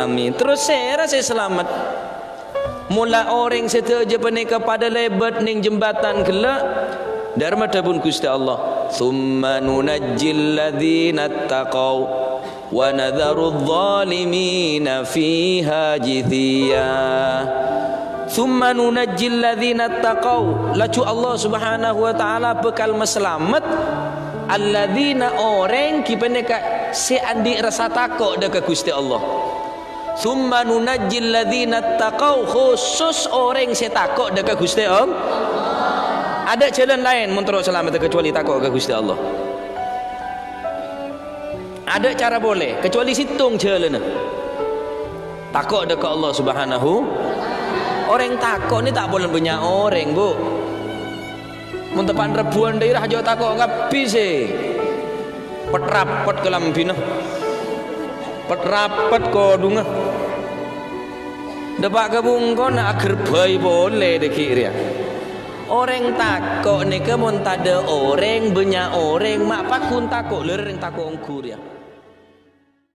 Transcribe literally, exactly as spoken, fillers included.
Amin. Terros sèra sè salamet? Mola orèng sadhâjâ panèka padâ lèbât neng jembatan ghellâ'. Dâ'remma dhâbuna Ghustè Allah, "Tsumma nunajjil ladzina ttaqau wa nadzarudz dzalimina fiha jitsiyya." "Tsumma nunajjil ladzina ttaqau," laju Allah Subhanahu wa Ta'ala bhâkal masalamet alladzina, orèng ghi' panèka sè andi' rassa tako' dâ' ka Ghustè Allah. "Tsumma nunajjil ladzina ttaqau," khusus orèng sè tako' dâ' ka Ghustè Allah. Adâ' jhâlân laèn mon terro salamet kacuali tako' ka Ghustè Allah. Adâ' cara polè, kacuali sèttong jhâlânna. Tako' dâ' ka Allah Subhanahu. Orèng tako' nè ta' polana bânnya' orèng, Bu. Mon teppa'na rebbhuwân dhâ'iyâ rajâ tako' kabbhi sè. Pet-rapet kalambhina. Pet-rapet kodhungnga. Dâpa' ka bungkona aghârbây polè dâggi' rèya. Orèng tako' nèka mon tadâ' orèng, bânnya' orèng, ma' pagghun tako', lârè rèng tako' ongghu rèya.